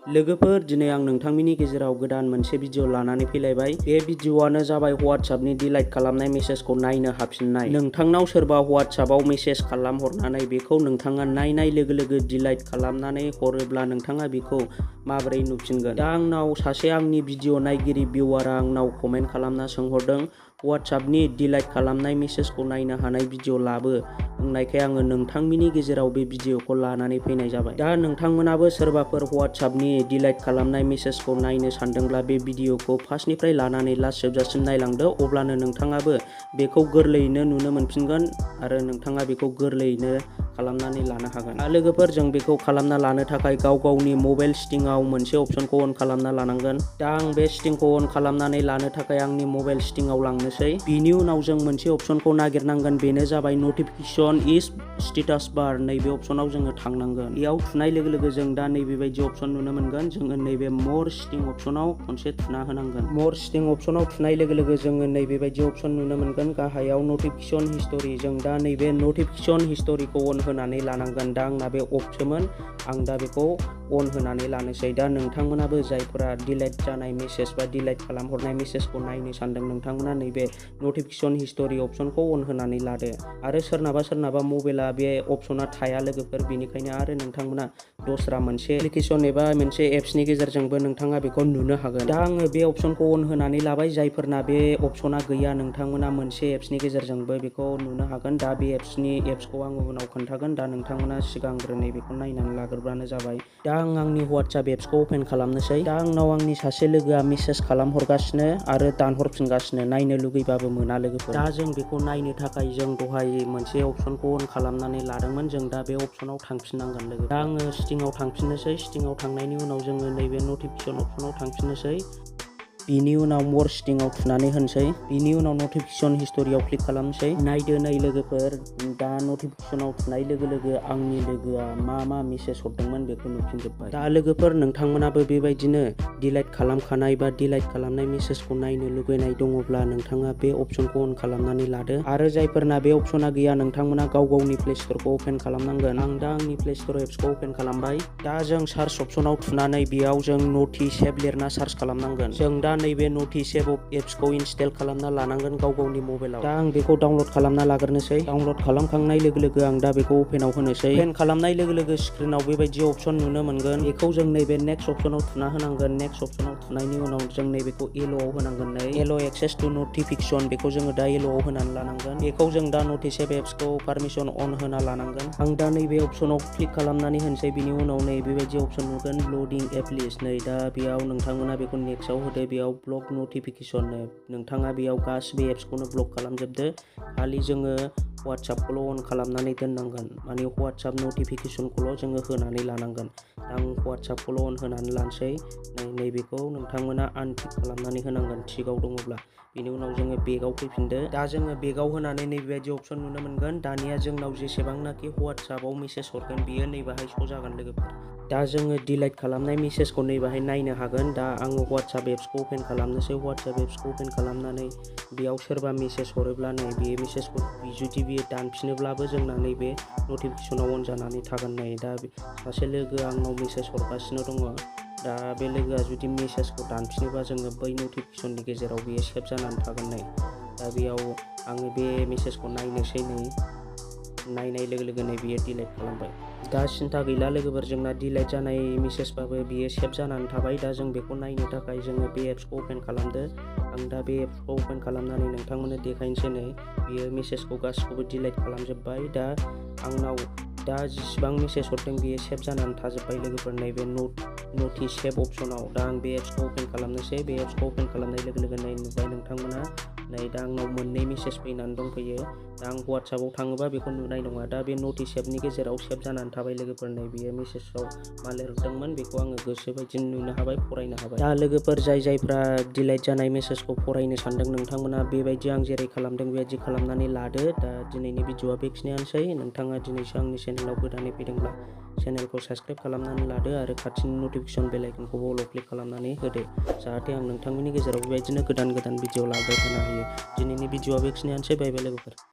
लोगोफोर दिनै आं नोंथांमोननि गेजेराव गोदान मोनसे भिडिअ लानानै फैलायबाय। बे भिडिअआनो जाबाय WhatsAppनि डिलाइट खालामनाय मेसेजखौ नायनो हाफिननाय। नोंथांनाव सोरबा WhatsAppआव मेसेज खालामहरनानै बेखौ नोंथाङा नायनाय लोगो लोगो डिलाइट खालामनानै हरोब्ला नोंथाङा बेखौ माबोरै नुफिनगोन? दा आंनाव सासे आंनि भिडिअ नायगिरि भिउवारा आंनाव कमेन्ट खालामना सोंहरदों WhatsAppनि डिलाइट खालामनाय मेसेजखौ नायनो हानाय भिडिअ लाबो बुंनायखाय आङो नोंथांमोननि गेजेराव बे भिडिअखौ लानानै फैनाय जाबाय। दा नोंथांमोनाबो सोरबाफोर WhatsAppनि डिलाइट खालामनाय मेसेजखौ नायनो सानदोंब्ला बे भिडिअखौ फार्स्टनिफ्राय लानानै लास्ट जोबजासिम नायलांदो, अब्लानो नोंथाङाबो बेखौ गोरलैयैनो नुनो मोनफिनगोन आरो नोंथाङा बेखौ गोरलैयैनो खालामनानै लानो हागोन। लोगोफोर, जों बेखौ खालामना लानो थाखाय गाव गावनि मबाइल सेटिंआव मोनसे अपसनखौ अन खालामना लानांगोन। दा आं बे सेटिंखौ अन खालामनानै लानो थाखाय आंनि मबाइल सेटिंआव लांनोसै। बिनि उनाव जों मोनसे अपसनखौ नागिरनांगोन, बेनो जाबाय नटिफिकेशन इज स्टेटास बार। नैबे अपसनाव जोङो थांनांगोन। बेयाव थुनाय लोगो लोगो जों दा नैबेबायदि अपसन नुनो मोनगोन। जोङो नैबे मर सेटिं अपसनाव खनसे थुना होनांगोन। मर सेटिं अपसनाव थुनाय लोगो लोगो जोङो नैबेबायदि अपसन नुनो मोनगोन। गाहायाव नटिफिकेशन हिस्टरि। जों दा नैबे नटिफिकेशन हिस्टरिखौ अन होनानै लानांगोन। दा आंना बे अफसोमोन, आं दा बेखौ अन होनानै लानोसै। दा नोंथांमोनाबो जायफोरा डिलाइट जानाय मेसेज बा डिलाइट खालामहरनाय मेसेजखौ नायनो सानदों, नोंथांमोना नैबे नटिफिकेशन हिस्टरि अपसनखौ अन होनानै लादो। आरो सोरनाबा मबाइला बे अपसना थाया लोगोफोर, बेनिखायनो आरो नोंथांमोना दस्रा मोनसे एप्लिकेशन एबा मोनसे एप्सनि गेजेरजोंबो नोंथाङा बेखौ नुनो हागोन। दा आङो बे अपसनखौ अन होनानै लाबाय। जायफोरना बे अपसना गैया, नोंथांमोना मोनसे एप्सनि गेजेरजोंबो बेखौ नुनो हागोन। दा बे एप्सखौ आङो उनाव खोन्थागोन। दा नोंथांमोना सिगांग्रो नैबेखौ नायनानै लाग्रोबानो जाबाय। दा आं आंनि WhatsApp एप्सखौ अपेन खालामनोसै। दा आंनाव आंनि सासे लोगोआ मेसेज खालामहरगासिनो आरो दानहरफिनगासिनो, नायनो लुगैबाबो मोना लोगोफोर। दा जों बेखौ नायनो थाखाय जों दहाय मोनसे अपसनखौ अन खालामनानै लादोंमोन। जों दा बे अपसनाव थांफिननांगोन लोगो। दा आङो सेटिंआव थांफिननोसै। सेटिंआव थांनायनि उनाव जोङो नैबे नटिफिकेशन अपसनाव थांफिननोसै। बिनि उनाव मर सेटिंआव थुनानै होनोसै। बिनि उनाव नटिफिकेशन हिस्टरियाव क्लिक खालामनोसै। नायदो नै लोगोफोर, दा नटिफिकेशनाव थुनाय लोगो लोगो आंनि लोगोआ मा मेसेज हरदोंमोन बेखौ नुफिनजोब्बाय। दा लोगोफोर, नोंथांमोनाबो बेबायदिनो डिलाइट खालामखानाय बा डिलाइट खालामनाय मेसेजखौ नायनो लुगैनाय दङब्ला नोंथाङा बे अपसनखौ अन खालामनानै लादो। आरो जायफोरना बे अपसना गैया, नोंथांमोना गाव गावनि प्ले स्टरखौ अपेन खालामनांगोन। आं दा आंनि प्ले स्टर एप्सखौ अपेन खालामबाय। दा जों सार्च अपसनाव थुनानै बेयाव जों नटि सेभ लिरना सार्च खालामनांगोन। जों दा नैबे नटि सेभ एप्सखौ इनस्टल खालामना लानांगोन गाव गावनि मबाइलाव। दा आं बेखौ डाउनलड खालामना लाग्रोनोसै। डाउनलड खालामखांनाय लोगो लोगो आं दा बेखौ अपेनाव होनोसै। अपेन खालामनाय लोगो लोगो स्क्रिनाव बेबायदि अपसन नुनो मोनगोन। बेखौ जों नैबे नेक्स्ट अपसनाव थुना होनांगोन। नेक्स्ट अपसनाव थुनायनि उनाव जों नैबेखौ एल'आव होनांगोन। नै एल' एक्सेस टु नटिफिकेशन, बेखौ जोङो दा एल'आव होनानै लानांगोन। बेखौ जों दा नटि सेभ एप्सखौ पारमिसन अन होना लानांगोन। आं दा नैबे अपसनाव क्लिक खालामनानै होनोसै। बिनि उनाव नै बेबायदि अपसन नुगोन, लडिं एप लिस्ट। नै दा बेयाव नोंथांमोना बेखौ नेक्स्टआव होदो। बेयाव ब्लक नटिफिकेशन, नोंथाङा बेयाव गासिबो एप्सखौनो ब्लक खालामजोबदो। खालि जोङो WhatsAppखौल' अन खालामनानै दोननांगोन। माने WhatsApp नटिफिकेशनखौल' जोङो होनानै लानांगोन। आं WhatsAppखौल' अन होनानै लानोसै। नैबेखौ नोंथांमोना आनटिक खालामनानै होनांगोन थिकआव दङब्ला। बेनि उनाव जोङो बेगाव फैफिनदो। दा जोङो बेगाव होनानै नैबेबायदि अपसन नुनो मोनगोन। दानिया जोंनाव जेसेबांनाखि WhatsAppआव मेसेज हरगोन बियो नैबाहाय श' जागोन लोगोफोर। दा जोङो डिलाइट खालामनाय मेसेजखौ नैबाहाय नायनो हागोन। दा आङो WhatsApp एप्सखौ अपेन खालामनोसै। WhatsApp एप्सखौ अपेन खालामनानै बेयाव सोरबा मेसेज हरोब्ला नै बे मेसेजखौ जुदि बियो दानफिनोब्लाबो जोंना नैबे नटिफिकेशनाव अन जानानै थागोन। नै दा सासे लोगोआ आंनाव मेसेज हरगासिनो दङ। दा बे लोगोआ जुदि मेसेजखौ दानफिनोबा जोङो बै नटिफिकेशननि गेजेराव बेयो सेभ जानानै थागोन। नै दा बेयाव आङो बे मेसेजखौ नायनोसै। नै नायनाय लोगो लोगोनो बियो डिलाइट खालामबाय। दा सिन्था गैला लोगोफोर, जोंना डिलाइट जानाय मेसेजबाबो बियो सेभ जानानै थाबाय। दा जों बेखौ नायनो थाखाय जोङो बे एप्सखौ अपेन खालामदो। आं दा बे एप्सखौ अपेन खालामनानै नोंथांमोननो देखायनोसै। नै बियो मेसेजखौ गासिखौबो डिलाइट खालामजोब्बाय। दा आंनाव दा जेसेबां मेसेज हरदों बियो सेभ जानानै थाजोब्बाय लोगोफोर, नैबे नटि सेभ अपसनाव। दा आं बे एप्सखौ अपेन खालामनोसै। बे एप्सखौ अपेन खालामनाय लोगो लोगो नै नुबाय नोंथांमोना। नै दा आंनाव मोननै मेसेज फैनानै दंफैयो। दा आं WhatsAppआव थाङोबा बेखौ नुनाय नङा। दा बे नटि सेभनि गेजेराव सेभ जानानै थाबाय लोगोफोर। नै बियो मेसेजाव मा लिरदोंमोन बेखौ आङो गोसोबायदि नुनो हाबाय, फरायनो हाबाय। दा लोगोफोर, जायफ्रा डिलाइट जानाय मेसेजखौ फरायनो सानदों, नोंथांमोना बेबायदि आं जेरै खालामदों बेबायदि खालामनानै लादो। दा दिनैनि भिडिअआ बेखिनियानोसै। नोंथाङा दिनैसो आंनि चेनेलाव गोदानै फैदोंब्ला चेनेलखौ साबस्क्राइब खालामनानै लादो आरो खाथिनि नटिफिकेशन बेल आइकनखौबो अल क्लिक खालामनानै होदो, जाहाथे आं नोंथांमोननि गेजेराव बेबायदिनो गोदान भिडिअ लाबोबाय थानो हायो। दिनैनि भिडिअआ बेखिनियानोसै। बाय बाय लोगोफोर।